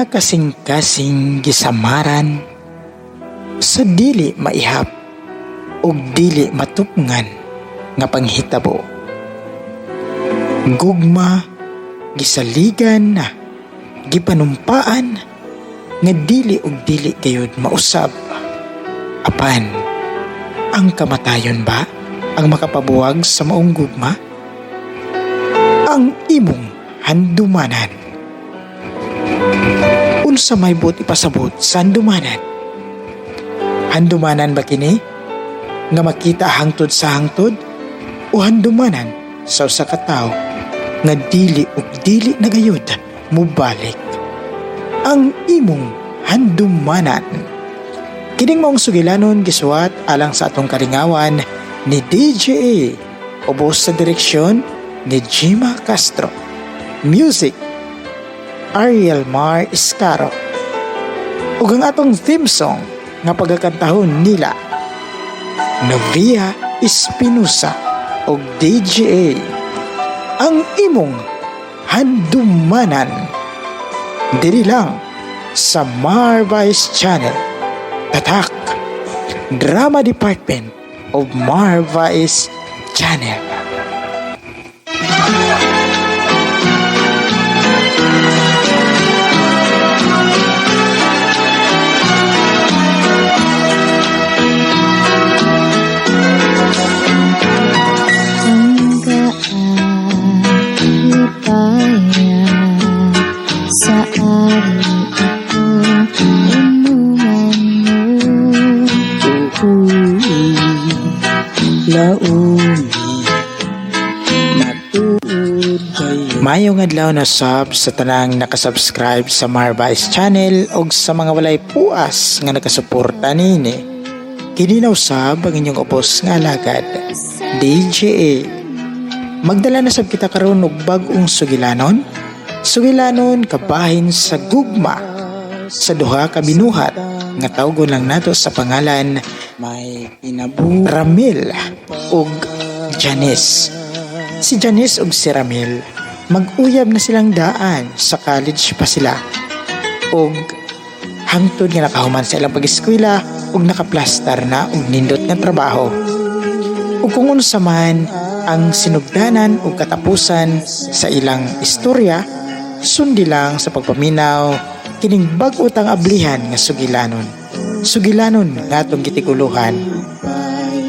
Nga kasing-kasing gisamaran sa dili maihap ug dili matupngan nga panghitabo. Gugma gisaligan na gipanumpaan nga dili ug dili gayud mausab. Apan ang kamatayon ba ang makapabuwag sa maong gugma? Ang imong handumanan. Unsa may buot ipasabot sa handumanan? Handumanan ba kini nga makita hangtod sa hangtod o handumanan sa usa ka tawo nga dili ug dili na gayud mobalik? Ang imong handumanan. Kining maong sugilanon gisuwat alang sa atong kalingawan ni DJA, ubos sa direksyon ni Gima Castro. Music, Ariel Mar Escaro. Ug ang atong theme song nga pagkakantahon nila Novia Espinosa ug DJA. Ang imong handumanan. Diri lang sa Marvice Channel. Tatak Drama Department of Marvice Channel. Lipaya sa ari ako inuman mo. Laumi matuod kayo. Maayong adlaw na sub sa tanang nakasubscribe sa Marvice Channel og sa mga walay puas nga nakasuporta nini. Kini na usab ang inyong ubos nga alagad, DJA. Magdala na sab kita karon og bag-ong sugilanon. Sugilanon kabahin sa gugma sa duha ka binuhat nga tawgon lang nato sa pangalan may kinabuhi Ramil ug Janice. Si Janice ug si Ramil mag-uyab na silang daan sa college pa sila. Ug hangtod nga nakahuman sa ilang pag-eskwela ug nakaplastar na og nindot nga trabaho. Ug kung unsa man ang sinugdanan ug katapusan sa ilang istorya, sundi lang sa pagpaminaw kining bag-o tang ablihan nga sugilanon. Sugilanon nga atong gitikuluhan,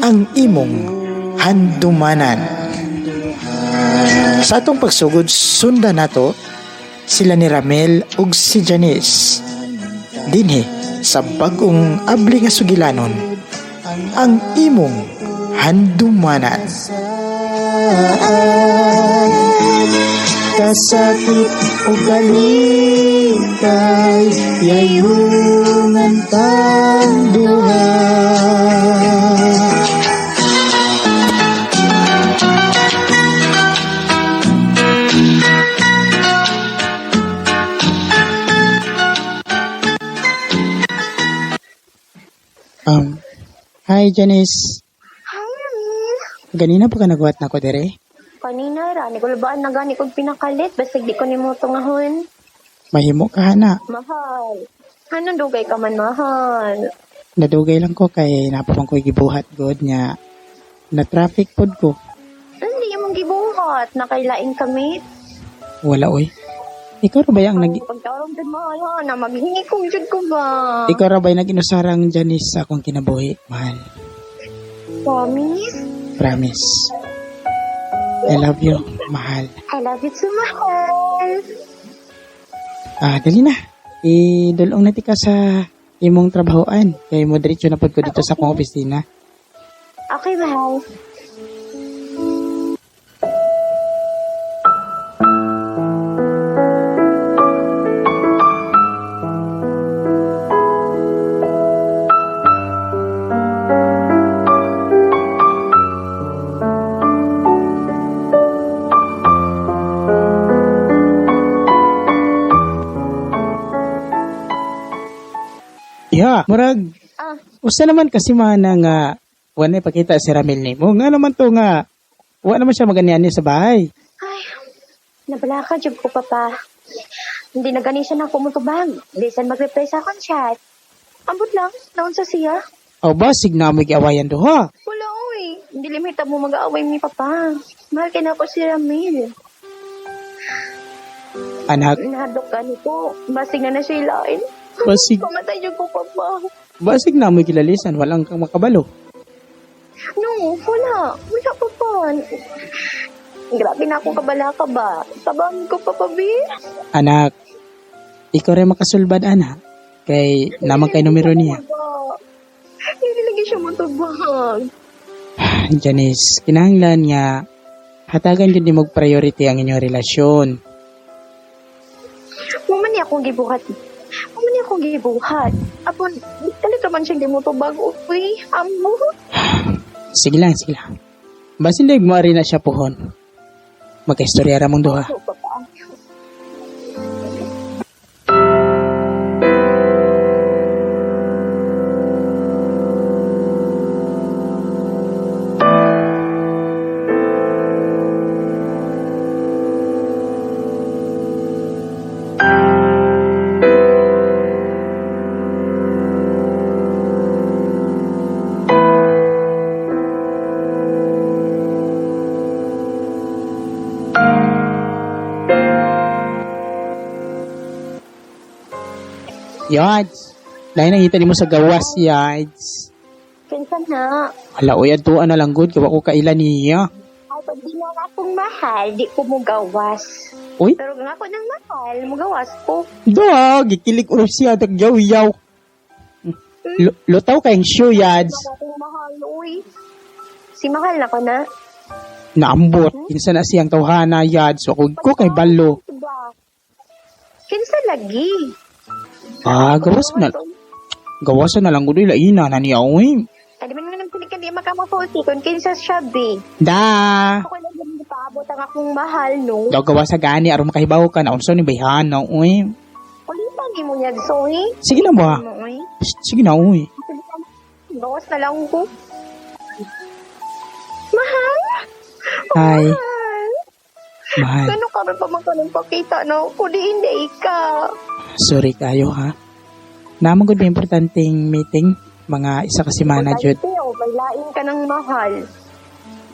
ang imong handumanan. Sa atong pagsugod, sundan nato sila ni Ramel ug si Janice dinhi sa bag-ong abli nga sugilanon, ang imong handumanan. Kasakit o galing kay yayungan tang duha. Hi Janice. Hi, Ramil. Ganina pa ka nagwat na ko dire? Kanina ra, nigulbaan na gani kog pinakalit, basig di ko nimo tungahon. Mahimo ka hana. Mahal. Anong dugay ka man, mahal? Nadugay lang ko kay napamang ko'y gibuhat god niya. Na traffic pod ko. Hindi mong gibuhat, nakailaing kami. Wala oy. Ikaw ra ba yung nag Pagtarong jud mahal ha, na maghingi kong jud ko ba? Ikaw ra ba yung nag-inusarang Janice sa akong kinabuhi, mahal? Promise? Promise. I love you, mahal. I love you too, mahal. Dali na. Idulong na tika sa imong trabahoan. Kay mo diretso na pod ko dito sa akong opisina. Okay, mahal. Yeah, murag usa naman kasi mana nga wa na ipakita si Ramil nimo. Nga naman to nga wa naman siya maganiani sa bahay. Ay, nabalaka jud ko, papa. Hindi na gani siya na kumutubag. Bisan mag-reply sa akong chat. Ambot lang, naunsa siya. O basig na mo giawayan duha. Wala, oy. Hindi limita mo mag-aaway ni Papa. Mahal kay na ako si Ramil. Anak, Nahadlok gani ko. Basig na na siya ilain. basig Pamatay niyo ko, Papa. basig na mo gilalisan walang kang makabalo. No, wala. Wala, Papa. Grabe na akong kabala ka ba? Tabang ko, Papa B. Anak, ikaw rin makasulbad ana kay naman kay numero niya. Hindi lagi siya matubag. Janice, kinahanglan nga hatagan jud nimo og priority ang inyong relasyon. Mo man niya akong gibuhat. Mo man niya akong gibuhat. Apon, talaga man siyang di mo tubag. Uy, amo. Sige lang, sige lang. Basin daig mo ari na siya pohon. Magkaistorya ra mong duha. Ako, Papa. Yads. Lain nakita nimo sa gawas, yads. Kinsa na. Hala, oy, adtuan na lang good. Kawa ko kaila niya. Ay, pag di na akong mahal, di ko mugawas. Uy? Pero kung ako ng mahal, mugawas ko. Doha, gikilig ulo siya, tagyaw-yaw. Lutaw kayong shoe, yads. Ako akong mahal, uy. Si mahal na ko na. Naambot. Kinsa na siyang tawhana, yads. Ako ko kay balo. Diba? Kinsa lagi? Ah, gawasan na. Gawasan na lang good. Laina na niya, oy. Ay, di man nga nang ka di makamakulti kung kinsa siya, be. Da. Ako lang yung paabot ang akong mahal, no? Daw gawa sa gani aron makahibaw ka na unsa ni bayhan na oy. Kulitan ni mo niya, sorry. Sige na ba? Ano, uy? Psst, sige na oy. Bawas na lang ko. Mahal? Hi. Mahal. Mahal. Gano'n ka rin pa man ka nang pakita, no? Kung di hindi ka. Sorry kayo ha. Naman gud may importanteng meeting mga isa ka semana jud. Importante, oh, may lain ka ng mahal.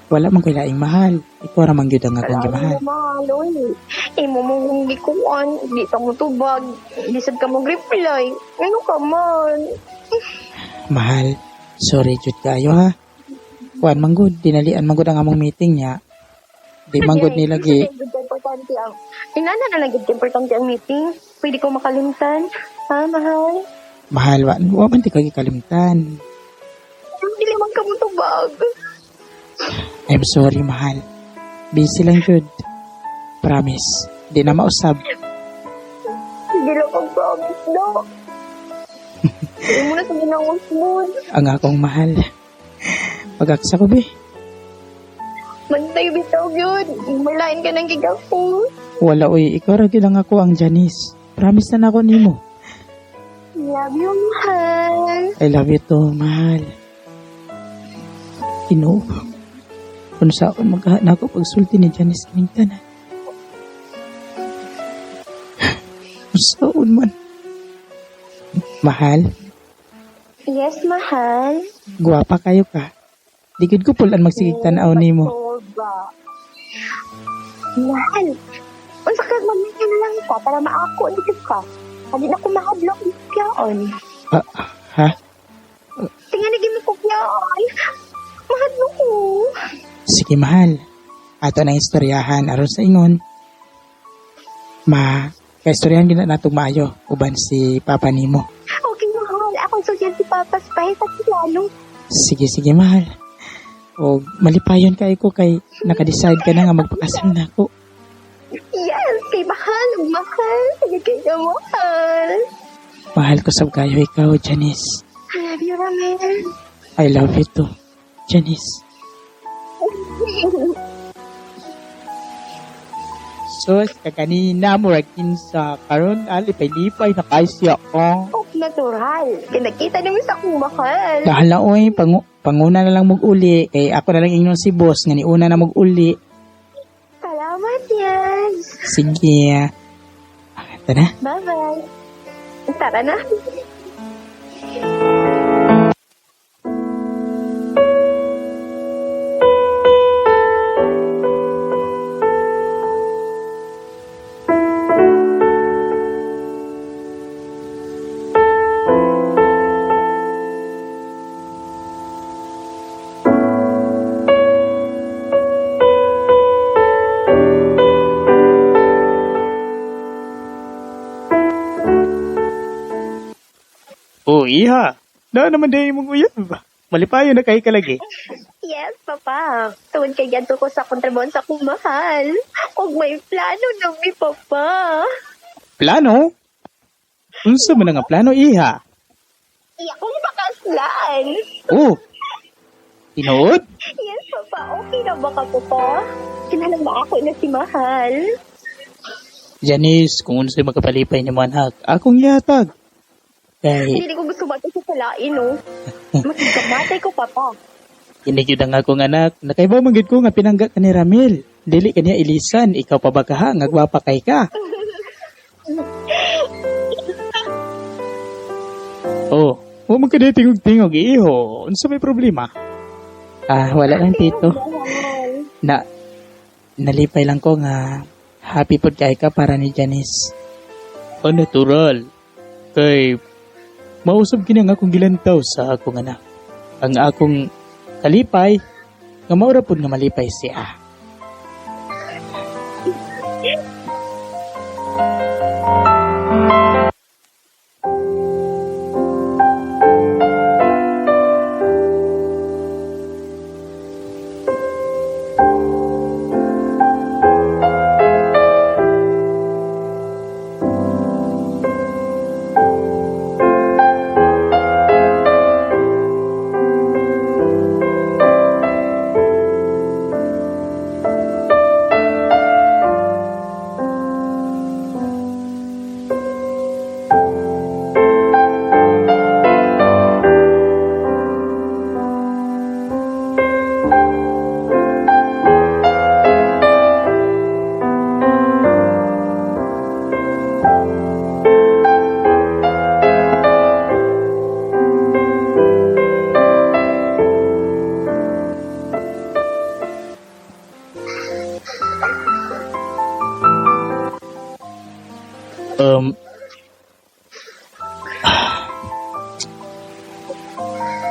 Wala man koy laing mahal. Ikaw ra man gyud ang akong Wala gimahal. mo mahal, oy. Imo mo kong gikuan, di ka mo tubag, di sad ka mo reply. Ano ka man? Mahal. Sorry jud kayo ha. Kuan man gud dinalian man gud ang among meeting niya. Di man gud nila gi Importante ang Inana na lang gud importante ang meeting. Pwede ko makalimtan. Ha, mahal? Mahal wa wa man ti ka gikalimtan. Dili man ka mo tubag. I'm sorry mahal. Busy lang jud. Promise. Di na mausab. Hindi lang kong promise, no. Hindi mo na sa ginangos mo. Ang akong mahal. Pagaksa ko be. Mantay bitaw yun. Malain ka ng gigako. Wala oy, ikaw ra gyud ang ako ang Janice. Promise na nako nimo. Love you, mahal. I love you too, mahal. Ginoo. Kung saan magkahan ako pagsulti ni Janice kining tanan. Unsaon man. Mahal, Yes, mahal. guwapa kayo ka. Di gud ko pulan magsigig tan-aw nimo. Pagsoba. Mahal. Unsa ka mamaya na lang ka para maako dito ka. Hindi na ko mahadlok kopyaon. Ah, ha? Tingnan lagi mo kopyaon. Mahadlok ko. Sige mahal. Ato na istoryahan aron sa ingon. Ma, kaistoryahan gina natong maayo uban si papa nimo. Okay, mahal. Akong social si Papa Spice at si Lalo. Sige, sige mahal. O malipayon kay ko kay naka-decide ka na nga magpakasal na ako. Yes, kay mahal, mahal. Sige kayo, mahal. Mahal ko sab kayo ikaw, Janice. I love you, Ramel. I love you too, Janice. Sus, kakanina murag kinsa karon alipay-lipay na kay siya oh. Oh, natural. Kinakita naman sa akong mahal. Dahala oy, panguna na lang mag-uli kay ako na lang ingon si boss nga niuna na mag-uli. Salamat, yes. Sige. Tara. Bye-bye. Tara na. Oh, iha. Na naman day mong uyab. Malipayo na kay kalagi. Yes, Papa. Tungod kay gadto ko sa akong trabaho sa akong mahal. Og may plano na mi, Papa. Plano? Unsa man nga plano, iha? Iya kong pakaslan. Oh. Tinuod? Yes, Papa. Okay na ba ka, Papa? Kinahanglan ba ako na si Mahal? Janice, kung unsay makapalipay ni mo anak, akong yatag. Kay Hindi ko gusto mato sa salain, no? Magkamatay ko, Papa. Ini gyud ang akong anak. Nakaibaw man gyud ko nga pinangga ka ni Ramil. Dili ka niya ilisan, ikaw pa ba kaha nga gwapa kay ka. Oh, wa man ka di tingog-tingog iho. Unsa may problema? Ah, wala lang, tito. Mahal. Na nalipay lang ko nga happy pod kay ka para ni Janice. Oh, natural. Kay mausab kini ang akong gilantaw sa akong anak. Ang akong kalipay nga maura pod nga malipay siya.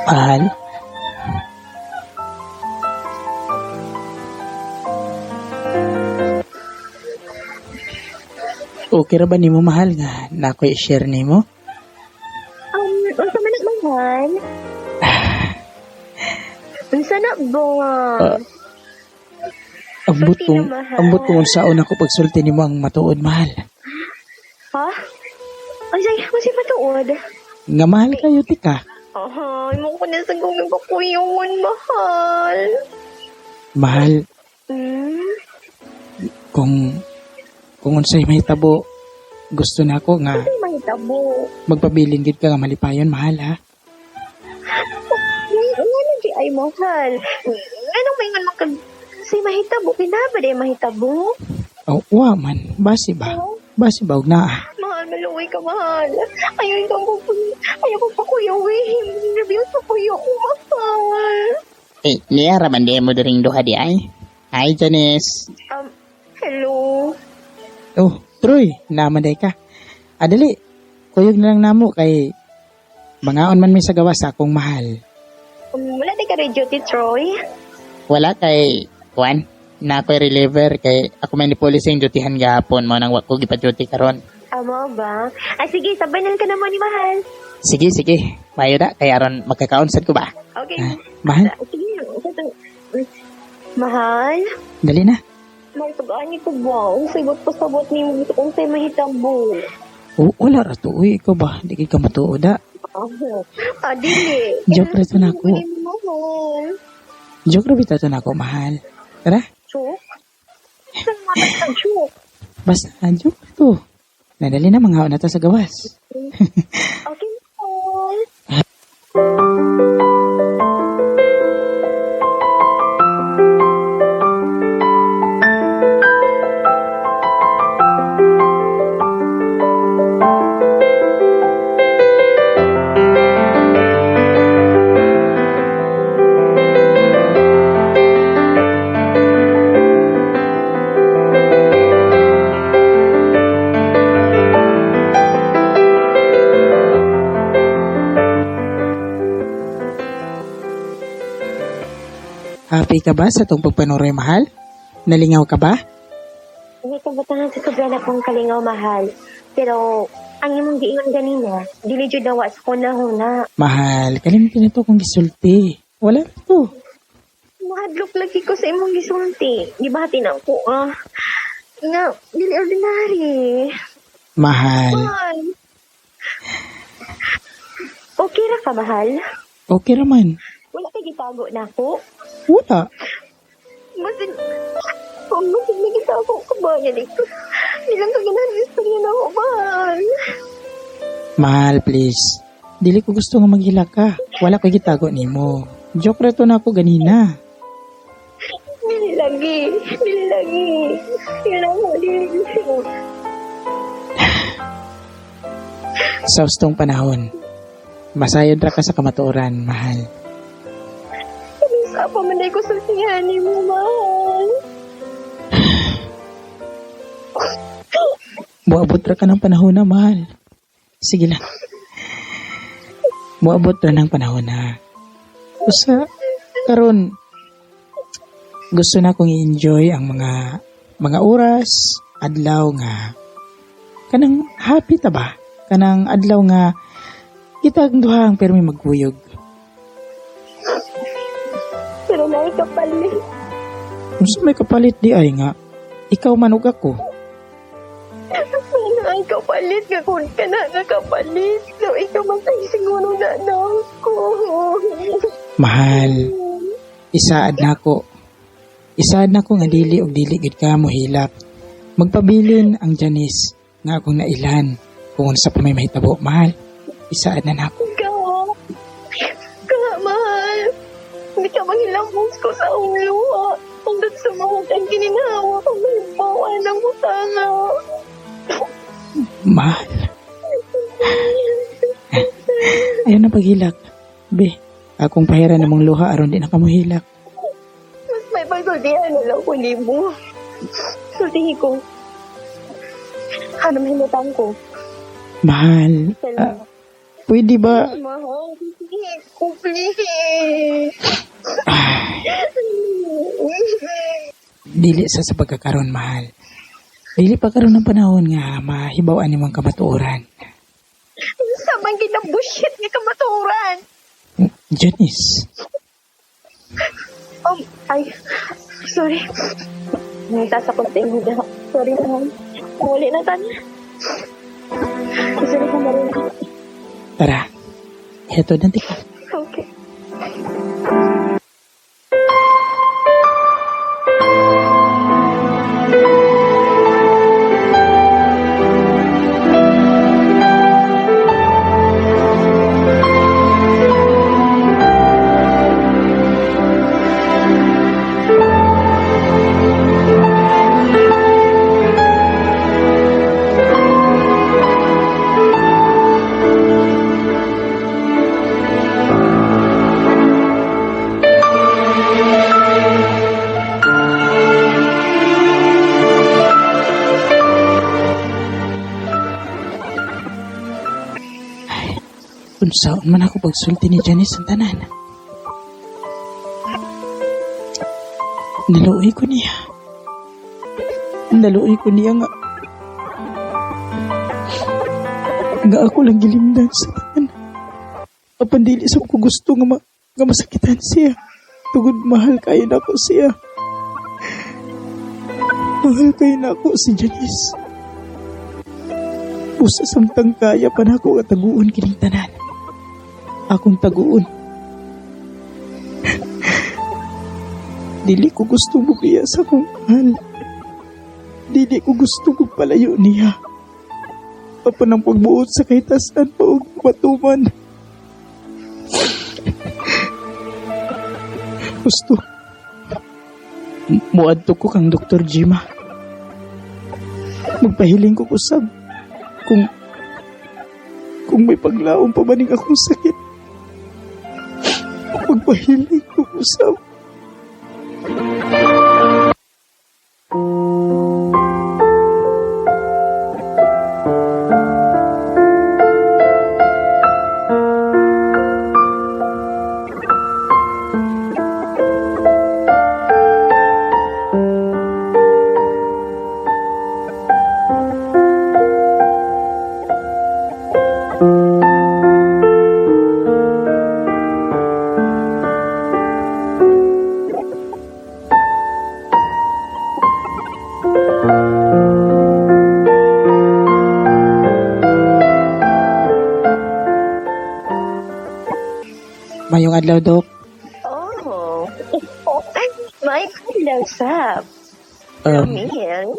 Mahal? Okay ra ba nimo, mahal, nga na ako i-share nimo? Unsa man na, Mahal? Unsa na ba? Ah, ambot Sulti kung na, mahal. ambot kung unsaon ako pagsulti nimo ang matuod, mahal. Ha? Unsay, unsay matuod? Nga mahal kayo ti ka. Ay, mo ko na sa gawin pa ko yun, mahal. Mahal, kung unsay mahitabo gusto na ako nga Unsay mahitabo? magpabilin gid ka nga malipayon, mahal, ha. Ano di ay mahal? Anong maingon man kag unsay mahitabo? Kinaba di ay mahitabo? Oh, wa man, basi ba? Basi ba og naa? Mahal, maluwi ka, mahal. Ayaw ikaw ko ayaw ko pa kuyawin. Nervyoso kuya ko, mahal. Eh, niya ra man di mo diring duha di ay. Hi, Janice. Hello. Oh, Troy, naman day ka. Adali, kuyog na lang namo kay mangaon man mi sa gawas sa akong mahal. Wala di ka rin duty, Troy. Wala kay Juan, na ako'y reliever kay ako may ni policing dutyhan gahapon mo nang wa ko gipa-duty karon. Amo ba? Ay, sige, sabay na lang ka naman ni Mahal. Sige, sige. Mayo na kay aron magkakaon sad ko ba? Okay. Ah, mahal, Sige. Mahal? dali na. Mahal, pag-ani ko ba? Ang sagot ko sabot ni mo. Gusto kong sa'yo mahitabo. Oh, wala ra to. Uy, ikaw ba? Di kay ka matuod ah. Ah, dili. Joke ra to na ako. Mahal. Joke ra bitaw to na ako, mahal. Tara, Joke? Saan matag ka joke? basta joke ra to. Nadali na mga na to sa gawas. Okay, mahal. Happy ka ba sa tong pagpanuroy, mahal? Nalingaw ka ba? Hindi ka batangan sa sobra na kong kalingaw, mahal. Pero, ang imong giingon ganina, dili jud dawa sa kunahuna. Mahal, kalimti na to kung gisulti. Wala na to. Mahadlok lagi ko sa imong gisulti. Gibati na ko, ah. Nga, dili ordinary. Mahal. Mahal. Okay ra ka, mahal? Okay raman. Wala ka gitago na ako? Wala. Masig, oh, masig na gitago ka ba? Yan ito. Nilang ka ganahan istorya na ako, mahal. Mahal, please. Dili ko gusto nga maghila ka. Wala ko gitago nimo. Joke ra to na ako ganina. Dili lagi. Dili lagi. Yun ako, dili. Sa ustong panahon, masayod ra ka sa kamatuoran, mahal. Sa pa man ko sa siyani mo, mahal. Muabot ra ka ng panahon na, mahal. Sige lang. Muabot ra ng panahon na. Usa, karon gusto na kong i-enjoy ang mga oras, adlaw nga kanang happy ta ba? Kanang adlaw nga kita ang duha ang permi magkuyog. Pero naay kapalit. Unsa may kapalit di ay nga ikaw man ug ako. Naay kapalit. Gakon ka na nga kapalit. So, ikaw man tayo siguro na ko. Mahal, isaad nako. Isaad nako nga dili og dili gid ka mohilak. Magpabilin ang Janice nga akong nailhan kung unsa pa may mahitabo, mahal. Isaad na nako. Ikaw. Ka, mahal. Hindi ka manghilamos ko sa akong luha. Hanggang sa mga ang gininhawa ko mahibawa ng utanga. Mahal. Ayaw na paghilak. Be, akong pahira namang luha aron di na ka mohilak. Mas may pagsultihan na lang ko nimo. Sultihi ko. Ano mahimutang ko? Mahal, Salamat. pwede ba? Mahal, sultihi ko, please. Dili sa pagkakaroon, mahal. Dili pa karon ng panahon nga mahibaw-an nimong kamatuoran. Sa man ginabushit nga kamaturan. Janice, Ay, sorry. Nagtasakot sa imo daha. Sorry, mahal. Muli na tanya. Sorry ka na rin. tara. Heto na tika. Okay. Unsaon man ako pagsulti ni Janice ang tanan. Naluoy ko niya. Naluoy ko niya nga. Nga ako lang gilimdan sa tanan. Apan dili sa ko gusto nga, nga masakitan siya. Tugod mahal kayo na ako siya. Mahal kayo na ako si Janice. Usa samtang kaya pa na ako nga taguon kining tanan. Akong taguon. Dili ko gusto mubiya sa akong mahal. Dili ko gusto palayo niya. Apan ang pagbuot sa kahitasan pa og matuman. Gusto. Muadto ko kang Dr. Jima. Magpahiling ko kusab kung may paglaom pa ba ning akong sakit. Magpahiling ko usab. Mayong adlaw, Dok. Oh. May adlaw sab. Ramil.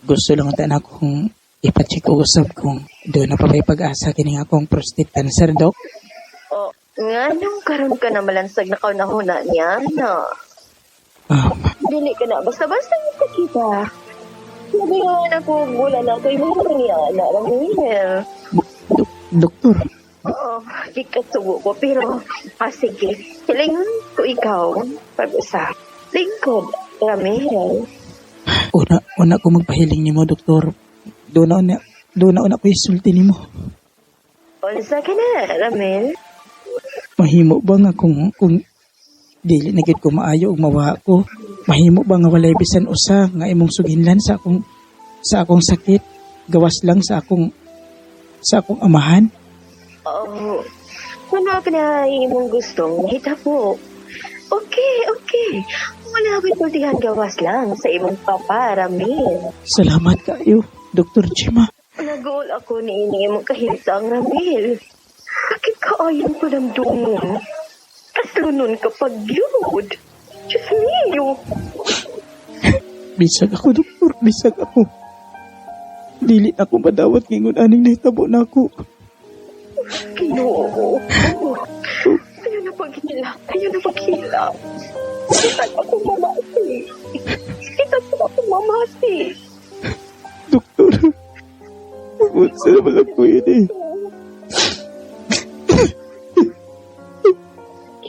Gusto lang ta na akong ipacheck og usab kung doon na pa may pag-asa kini akong prostate cancer, Dok. Oh, nganong karon ka na malansag na kaunahuna niya, no? Dili ka na, basta-basta mo kita. Sabi nga na ko, wala na ko'y mga niya, na Ramil. Doktor. Oo, di ka sugo ko, pero, sige, hilingon ko ikaw, pag-usap. Lingkod, Ramil. Una ko magpahiling nimo, Doktor. Doon na una ko isulti nimo. Unsa ka na, Ramil? Mahimo ba nga kung dili na gid ko maayo ug mawa ko, mahimo ba nga walay bisan usa nga imong suginlan sa akong sakit, gawas lang sa akong amahan? Oo. Ano ka na imong gustong mahitabo? Okay. Wala ako'y pultihan gawas lang sa imong papa, Ramil. Salamat kayo, Dr. Gemma. Nag-uol ako ni ini imong kahimtang, Ramil. Bakit kaayon ko lang doon? Kaslunon kapag yun. Diyos mio. Bisag ako, Doktor. Bisag ako. Dili na ako madawat ngingon aning nahitabo na ako. Ginoo. Ayaw na paghilak. Ayaw na paghilak. Kita ako mamasi. Kita ako mamasi. Doktor, unsa naman lang ko yun eh.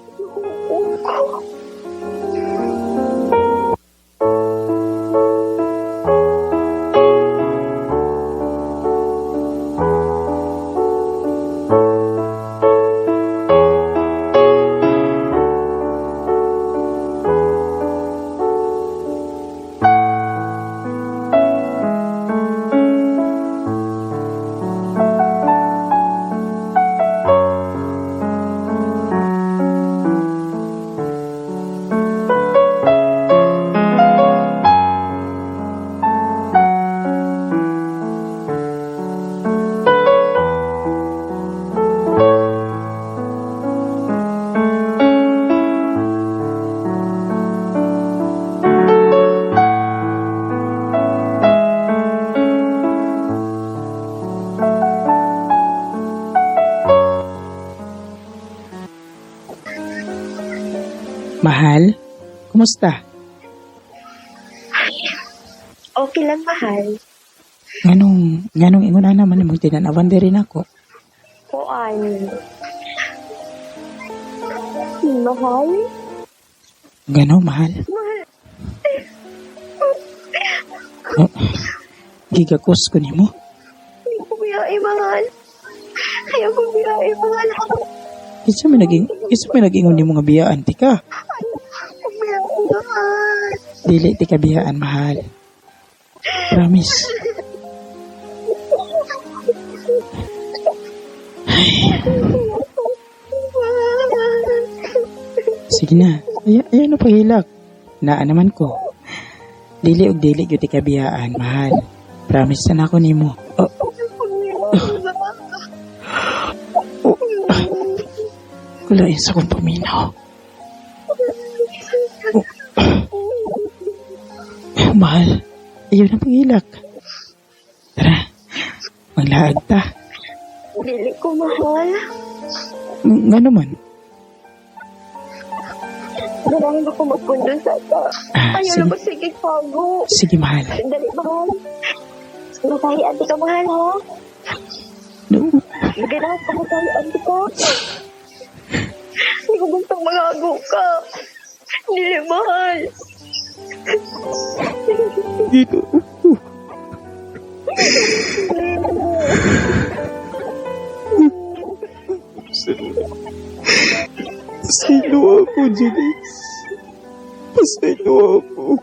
Ginoo ko. Mahal, kumusta? Okay lang, mahal. Nganong ingon ana man imong tinanawan diri nako? Kuan. Mahal? Gano, mahal? Mahal. Oh, gigakos ko nimo. Ayaw ko biyahe, mahal. Ayaw ko biyahe, mahal. Kinsa may nag-ingon nimo nga biyaan ti ka? Ayaw ko biyahe, mahal. Dili ti ka biyaan, mahal. Promise. Mahal. Sige na. Ay, ayaw na paghilak. Naa naman ko. Dili og dili gyud ti ka biyaan, mahal. Promise na nako nimo. Oh, oh. Kulain sa kong paminaw. Oh. Mahal, ayaw na paghilak. Tara, maglaag ta. Dili ko, mahal. Nga naman. Ganahan ako magpundo sa ta. Ah, Ayaw sige. na ba sige pago. Sige, mahal. Dali, mahal. Matahian ka, mahal, ha? No. Ganahan ka matahian ka. Hindi ko gustong magago ka. Dili, mahal. Dito. Pasaylo ako, Janice. Pasaylo ako.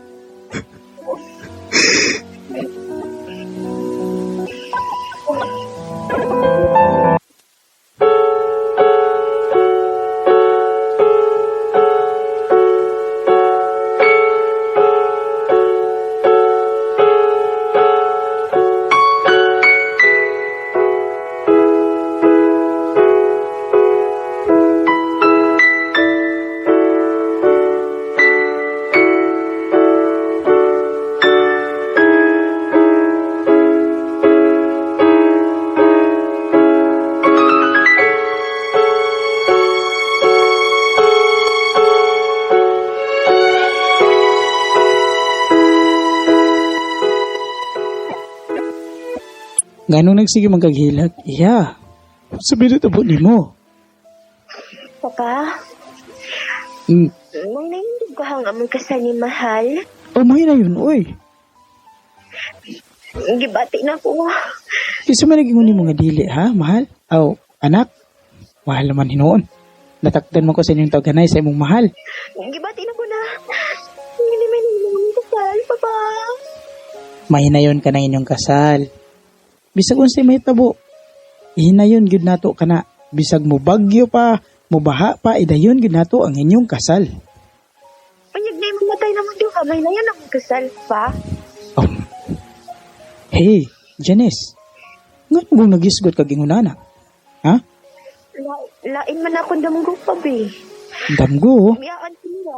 Nganong nagsige man kag hilak? Iya. Sabi na tabo nimo. Papa, may nahindog ka hang among kasal ni Mahal. Oh, may na yun, oy. Gibati na ko. Kisa man naging mo nga dili, ha, mahal? Aw, anak? Mahal naman hinuon. Natakdan mo ko sa inyong taganay sa imong mahal. Gibati na ko na. Hindi may nahindog among kasal, Papa. Mahinayon ka ng inyong kasal. Bisag unsay mahitabo. Hinayon gyud nato kana. Bisag mo bagyo pa, mo baha pa, idayon gyud nato ang inyong kasal. Panyag na yung mamatay naman yung kamay na yan ang kasal pa. Oh. Hey, Janice. Nga kung nagisgot kag ingunana? Ha? Lain man ako damgo pa, be. Damgo. Miyaan siya.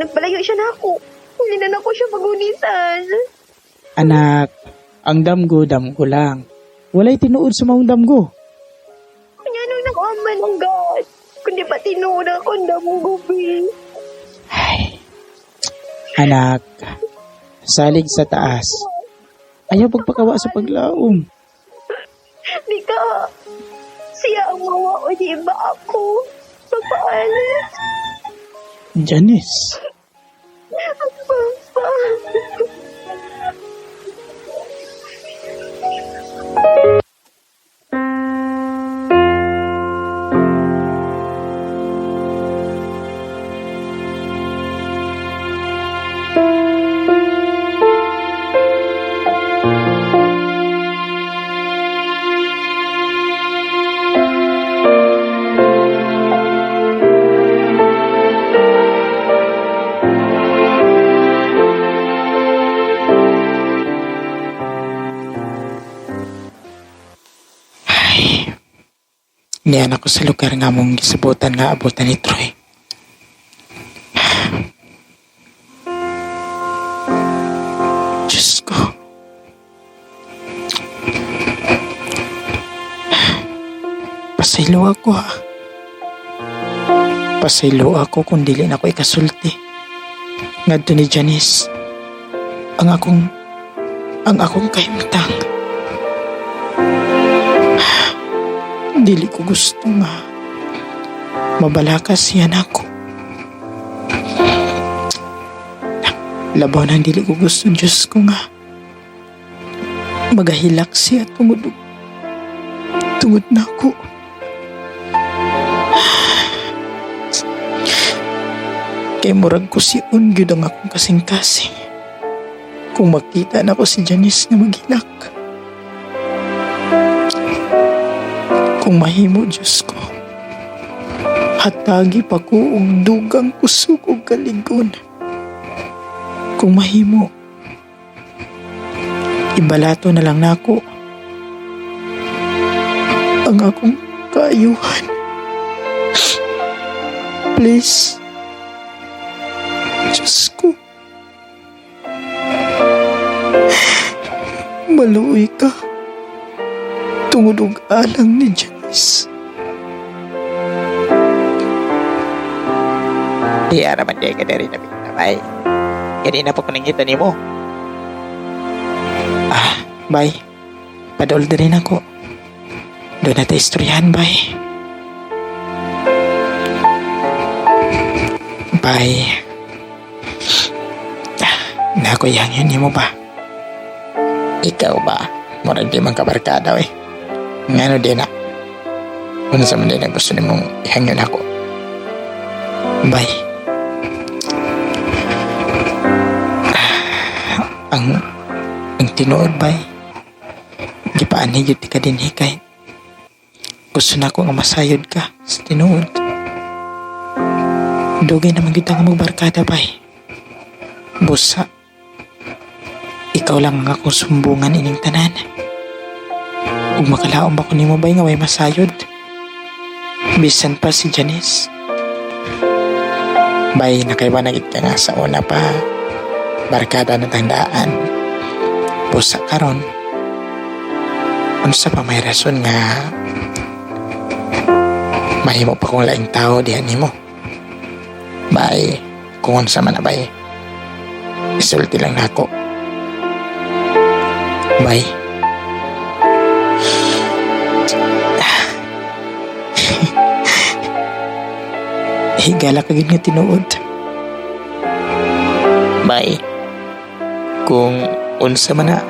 Nagpalayo siya na ako. Hindi na ako siya magunitan. Anak, ang damgo, damgo lang. Walay tinuod sa maong damgo. Kanya nung nag-aman ang God. Kundi pa tinuod ako ang damgo, be. Ay. Anak, salig sa taas. Ayaw pagpakawa sa paglaom. Di ka. Siya ang mawa o di ba ako? Papaalis. Janice. Papa. Niyan ako sa lugar nga mong gisabutan nga abutan ni Troy. Diyos ko. Pasaylo ako ha. Pasaylo ako kung dili na ako ikasulti. Ngadto ni Janice. Ang akong kahimtang. Dili ko gusto nga mabalakas siya nako. Labaw nang dili ko gusto, Diyos ko nga magahilak siya tungod nako. Kay murag ko si gyud ang akong kasing-kasing. Kung makita nako si Janice nga maghilak. Kung mahimo, Diyos ko, hatagi pa ko og dugang kusog og kaligon. Kung mahimo, ibalato na lang nako ang akong kaayuhan. Please, Diyos ko, maluoy ka tungod og alang ni Janice. Di araman di ka diri na bay. Kani na po ko nangita nimo. Ah, bay. Padol diri nako. Doon na tayo istoryahan, bay. Bay. Ah, nako yang yun nimo ba? Ikaw ba? Murag di man kabarkada eh. Ngano di na? Unsa man di na gusto nimong ihangyon ako? Bay. Ah, ang tinuod bay. Gipaanhi gyud ti ka dinhi kay gusto na ko nga masayod ka sa tinuod. Dugay naman gyud ta nga magbarkada bay. Busa. Ikaw lang ang akong sumbungan ining tanan. Ug makalaom ba ko nimo bay nga way masayod? Bisan pa si Janice. Bay, nakaiba na gid ka nga sa una pa. Barkada na tandaan. Busa karon. Unsa pa may rason nga mahimo pa kong laing tao diha nimo. Bay, kung unsa man na bay. Isulti lang nako. Bay. Higala ka gid nga tinuod. Bay, kung unsa man na,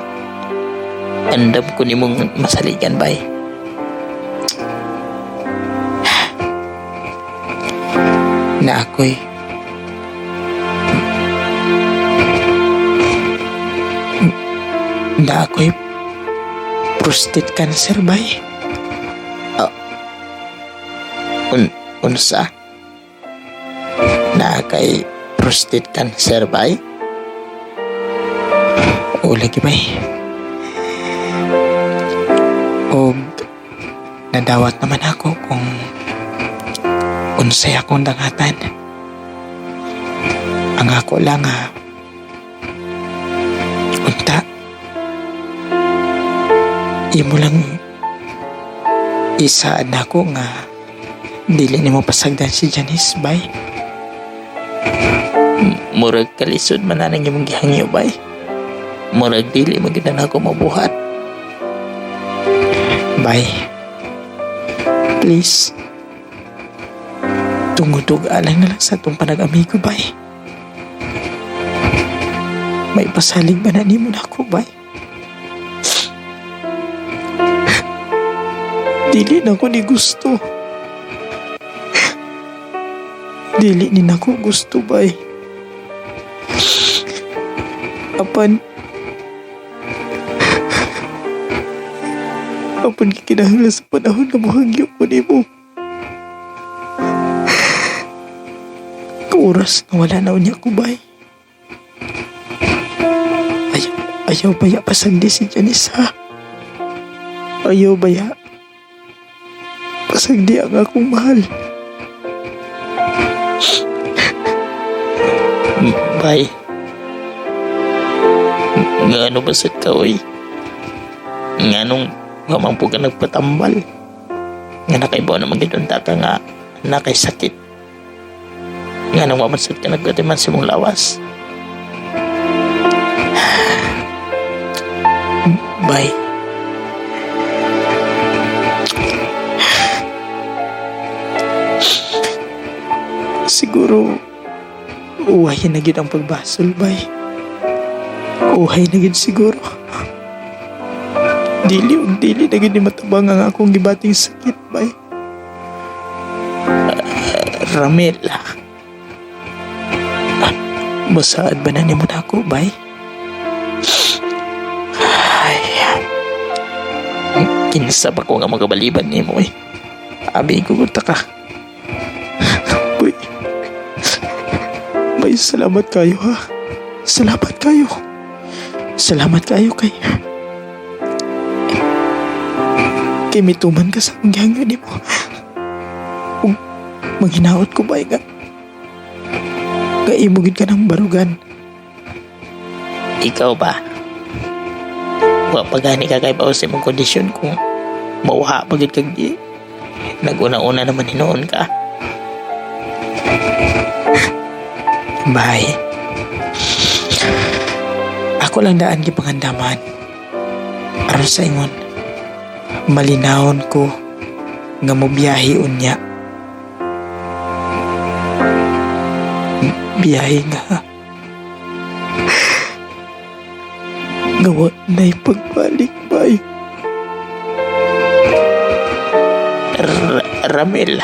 andam ko nimong masaligan, bay. Na ako'y na ako'y prostate cancer, bay. Ah, unsa? Na kay prostate cancer, bay? O lagi, bay. Og nadawat naman ako kung unsay akong dangatan. Ang ako lang ha, unta, imo lang isaad na ako nga dili nimo pasagdan si Janice, bay. Murag kalisod man na nang imong gihangyo, bay. Murag dili man gyud na ako mabuhat. Bay. Please. Tungod og alang na lang sa atong panag-amigo, bay. May pasalig ba na nimo na ako, bay? Dili na ko ni gusto. Dili ni nako gusto, bay. Apan, apan gikinahanglan sa panahon nga mohangyo ko nimo. Oras nga wala na unya ko, bay. Ayaw, ayaw baya pasagdi si Janice, ha? Ayaw baya. Pasagdi ang akong mahal. Bay. Nga ano ba sa ka, oy? Nga nung gamang po ka nagpatambal. Nga nakaibaw naman gitong tata nga nakay sakit. Nga nung wamansad ka nagkatiman sa mong lawas. Bye. Siguro, uhay na gid ang pagbasol, bay. Uhay na gid siguro. Dili ug dili na gid ni matabang ang akong gibating sakit, bay. Ramel. Masaad ba na nimo na ako, bay? Ay, kinsa pa ko nga magabaliban nimo eh. Abi ko ta ka. Uy. May salamat kayo ha. Salamat kayo. Salamat kayo kay kay mituman ka sa akong gihangyo nimo. Ug manghinaot ko ba nga nga imo gid ka ng barugan. Ikaw ba? Wa pa gani ka kay sa imong kondisyon kung mauha pa gid kag di. Naguna-una naman hinuon ka. Bye. Ako lang daan gipangandaman. Aron sa ingon, malinawon ko nga mobiyahe unya. Biyahe nga. Nga wa na'y pagbalik, bay. Ramel.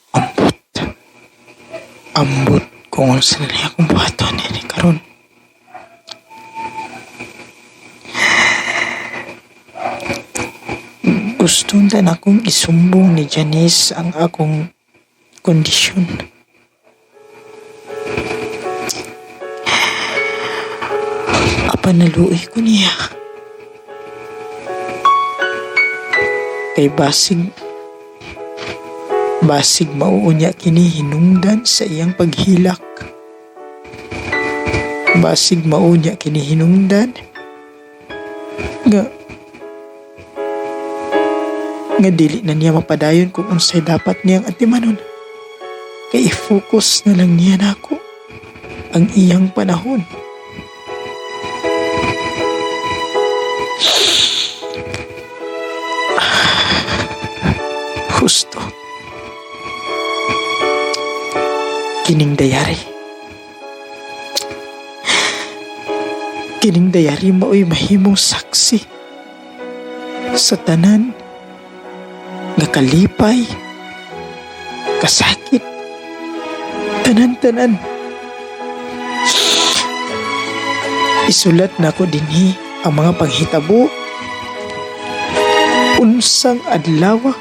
Ambot. Ambot kung unsa na lang akong buhaton ini karon. Gusto unta akong isumbong ni Janice ang akong kondisyon. Apan naluoy ko niya. Kay basig mauunya kini hinungdan sa iyang paghilak. Basig maunya kini hinungdan nga nga dili na niya mapadayon kung unsay dapat niyang atimanon. Kay i-focus na lang niya nako ang iyang panahon. Husto. Kining dayari. Kining dayari mao'y mahimong saksi sa tanan nga kalipay, kasakit, tanan-tanan. Isulat nako dinhi ang mga panghitabo unsang adlaw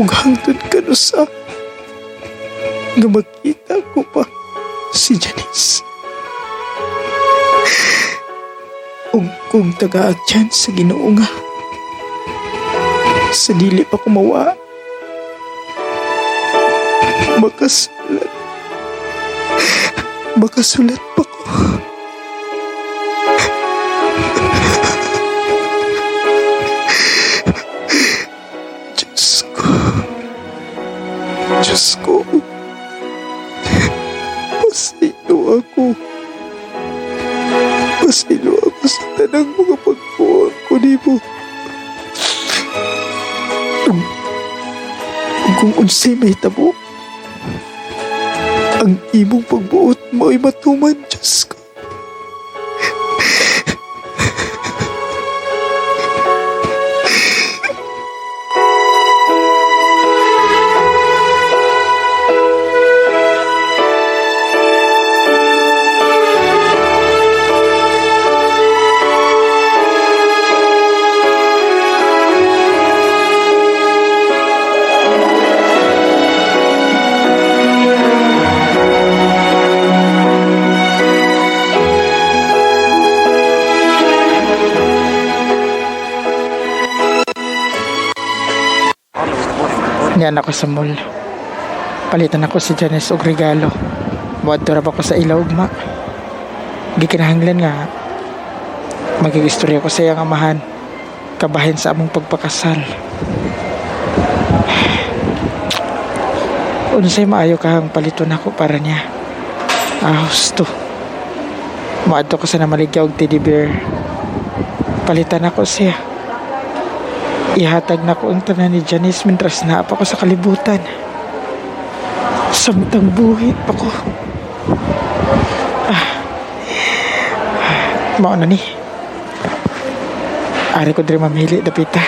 ug hangtod kanusa nga makita ko pa si Janice. Ug kung tagaag chance sa Ginoo nga sa dili pa kumawa makasulat makasulat pa ko. Diyos ko. Diyos ko. Pasaylo ako. Pasaylo ako sa tanang mga pagkuhan ko nimo. Ug kung unsay mahitabo, ang imong pagbuot mo ay matuman, Diyos ko. Niyan ako sa mall. Palitan ako si Janice og regalo. Muadto ra ba ko sa ila ugma. Gikinahanglan nga magigistorya ko sa iyang amahan kabahin sa among pagpakasal. Unsay maayo kahang paliton ako para niya. Ah, husto. Muadto ko sa namaligya og teddy bear. Palitan ako siya. Ihatag na ko ang tanan ni Janice mintras naa pa ko sa kalibutan. Samtang buhi pa ko. Ah. Mao na ni. Ari ko diri mamili dapita.